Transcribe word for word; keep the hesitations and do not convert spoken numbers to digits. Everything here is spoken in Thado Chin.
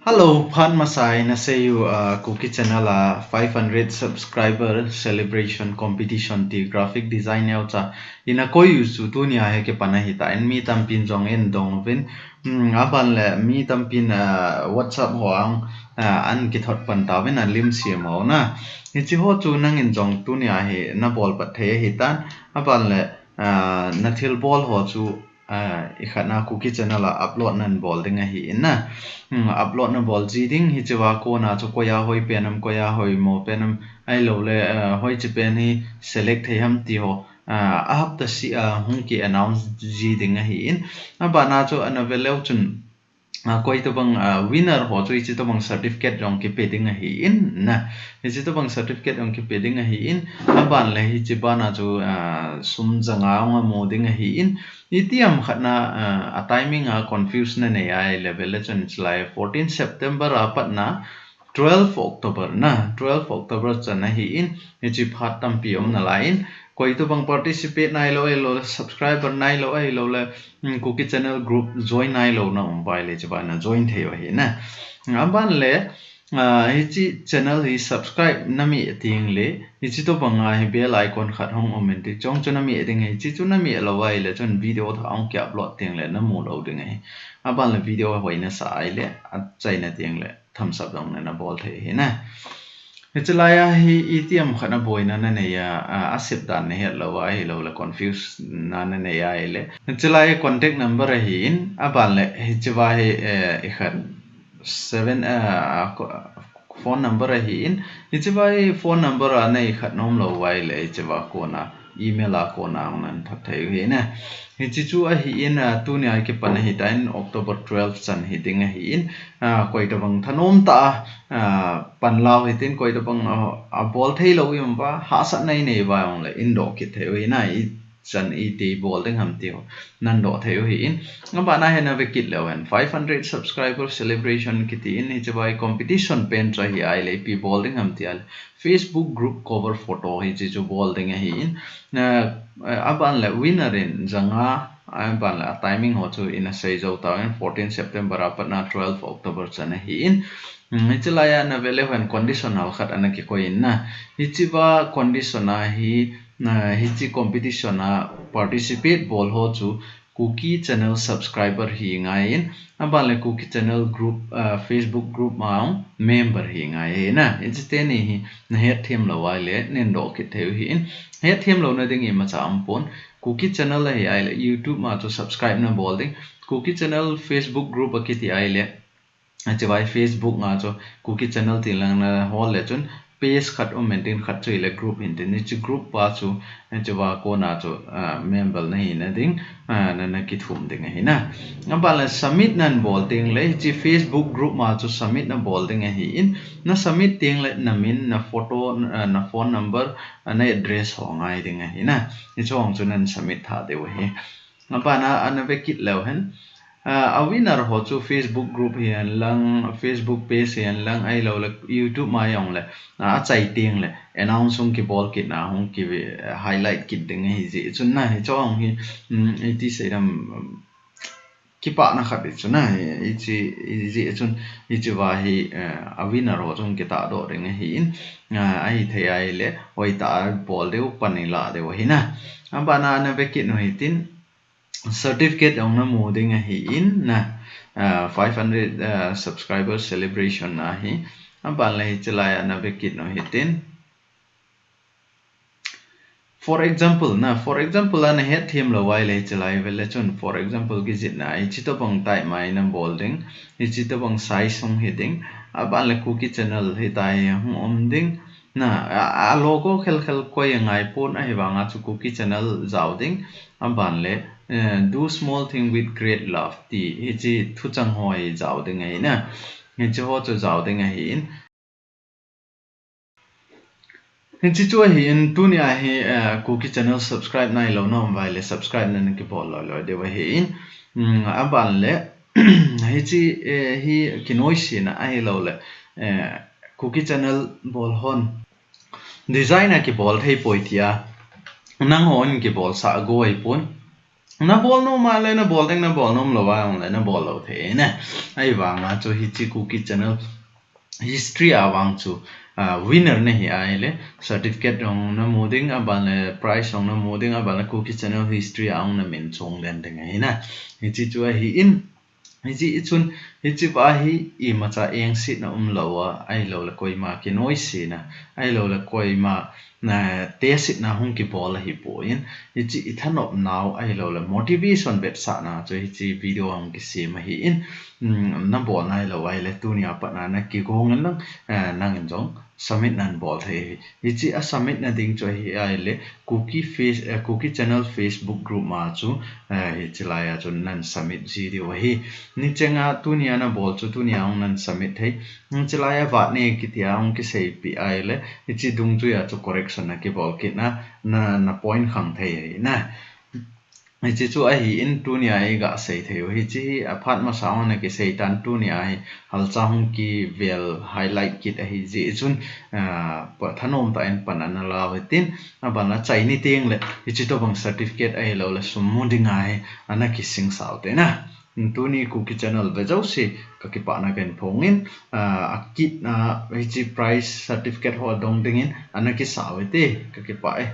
Hello, phat masa a ina sei u, ah, Kuki channel a five hundred subscriber celebration competition ti graphic design neocha ina koi u chu tunia hi kipan ahitan, mi tampin jong eidong uvin, um, aban le mi tampin, ah, WhatsApp ho a, ah, ana kithot pan tauvin alim siam ho na. Hiche ho chu nangin jong tunia hi nabol pat thei ahitan, aban le, ah, nathil bol ho chu ah, ikhat na Kuki channel a upload nabol ding ahin na. Hmm, upload nabol ji ding, hichea kona chu koi a hoi pen am, koi a hoimo pen am, ahilou le, ah, hoiche pen hi select thei ham ti ho, ah, a hapta seh a hung ki announce ji ding ahin. Abana chu ana ve leu chun, ah, koi tobang, ah, winner ho chu hiche tobang certificate jong kipe ding ahin na. Hiche tobang certificate jong kipe ding ahin. Aban le hiche bana chu, ah, sum janga jong amu ding ahin. Itiham khat na, ah, a timing a confuse nanei ahile ve le chun hiche lai fourteen September a pat na twelve October na, twelve October chan ahin, hiche phat tampi um nalai in, koi tobang participate nailou, ahilou le subscriber nailou, ahilou le, um, Kuki channel group join nailou na um uva ahile hiche bana join thei u ahi na. Aban le, ah, hiche channel hi subscribe nameh teng le, hiche tobang a hi bell icon khat hung um in ti chong chu nameh ding ahi, hiche chu nameh lou ahile chun video thah hung ki upload teng le namu lou ding ahi. Aban le video hoi nasa ahile, achaina teng le thumbs up jong nabol thei ahi na. Hiche lai a hi itiham khat na boina nanei a, a, asep dan nahet lou ahilou le confuse na nanei ahile. Hiche lai contact number ahin, aban le hichea hi, eh, ikhat seven, eh, ko-, phone number ahin, hichea hi phone number a nei khat nom lou ahile hichea kona email a kona hung nathot thei u ahi na. Hiche chu ahin, ah, tunia kipan ahitan October twelve chan hiding ahin, ah, koi tobang thanom tah a, ah, pan lau hitin koi tobang, ah, abol thei lou i um uva, hahsatna inei uva ahung le, nadoh kit thei u ahi na, ichan iti bol ding ham ti ho, nadoh thei u ahin. Abana hi nave kit leu hen, five hundred subscriber celebration kiti in, hichea hi competition pen chu ahi ahile, ipi bol ding ham ti ahile, Facebook group cover photo hiche chu bol ding ahin. Na, eh, aban le winner in janga, aban le a timing ho chu ina sei jou tauvin fourteen September a pat na twelve October chan ahin. Hmm, hiche lai a nave leu hen conditional khat ana kikoi in na. Hichea condition a hi, na, hiche competition a participate bol ho chu Kuki channel subscriber hi ngai in, aban le Kuki channel group, ah, Facebook group a jong member hi ngai ahi na. Hiche teni hi nahet them lou ahile, nadoh kit thei u ahin. Het them louna ding imacha aumpon. Kuki channel ahi ahile, YouTube a chu subscribe nabol ding. Kuki channel Facebook group akiti ahile, hichea hi Facebook a chu Kuki channel ti lang nahol le chun page khat um intin, khat chu ahile group hintin, hiche group a chu, hichea kona chu, ah, member nahina ding, ah, na, nakithum ding ahi na. Aban le submit nabol teng le, hiche Facebook group a chu submit nabol ding ahin, na submit teng le namin, na photo, ah, na phone number, ah, na address ho ngai ding ahi na. Hiche ho chu na submit tha diu ahi. Abana, ana ve kit leu hen. Ah, a winner ho chu Facebook group hihen lang, Facebook page hihen lang, ahilou le YouTube a jong le, ah, achai teng le, announce hung kibol kit na, hung ki, eh, highlight kit ding ahi jeh chun na, hiche ho hi, um, iti sei dam, um, kipana khat hi chu na, hiche, hiche chun, hichea hi, eh, a winner ho chu hung kitahdoh ding ahin, ah, ahithei ahile, hoitah a bol diu, pan ilah diu ahi na. Abana, ana ve kit u hitin, certificate jong namu ding ahin na, ah, five hundred, ah, subscriber celebration ahi. Aban le hiche lai a nave kit u hitin. For example na, for example a nahet them lou ahile hiche lai ve le chun, for example kijih na, hiche tobang type mai nabol ding, hiche tobang size hung hi ding, aban le Kuki channel hitia hi hung um ding, na, a, a logo khelkhel koi angai pon, ahivanga chu Kuki channel jao ding, aban le, eh, do small thing with great love ti, hiche thuchang ho hi jao ding ahi na. Hiche ho chu jao ding ahin. Hiche chu ahin, tunia hi, eh, Kuki channel subscribe nailou na um uva ahile subscribe nana kibol loi loi diu ahin. Um, aban le, hiche, eh, hi kinoise na ahilou le, eh, Kuki channel bol hon design a kibol thei poi tia, nangho in kibol sah go ahipon. Na bol nom a le na bol ding, na bol nom lou a le na bol lou thei na. Ahivanga chu hiche Kuki channel history a vang chu, ah, winner na hi a le certificate jong na mu ding, aban le prize jong na mu ding, aban le Kuki channel history a jong na min chong den ding ahi na. Hiche chu ahi in, hiche i chun, hiche pa hi imacha engsetna um lou a, ahilou le koima kinoise na, ahilou le koima na, tesitna hung kibol ahi poi in, hiche i thanop nau ahilou le motivation vetsahna chu hiche video hung kisem ahi in, um, na bol nai lou ahile tunia pat na na kigong in lang, eh, nangin jong submit nan bol thei ahi. Hiche a submit na ding chu ahi ahile Kuki face, eh, Kuki channel Facebook group ma chu, eh, hiche lai a chu nan submit ji diu ahi. Nichenga tunia na bol chu tunia hung nan submit thei. Hiche lai a vat ne kiti a hung kiseipi ahile, hiche dungjuia chu correction na kibol kit na, na, na point khang thei ahi na. Hiche chu ahi in tunia i ga sei thei u. Hiche hi aphat masa hon a kisei tan tunia hi halcha hung kivel highlight kit ahi jeh chun, ah, pa thanom tah in pan ana lau hitin, aban a chai ni teng le hiche tobang certificate ahilou le sum mu ding ahi ana kising sau te na. Tuni Kuki channel ve jouse ka kipana kahin phong in, ah, akit na hiche prize certificate ho dong ding in ana kisau hite, ka kipah e.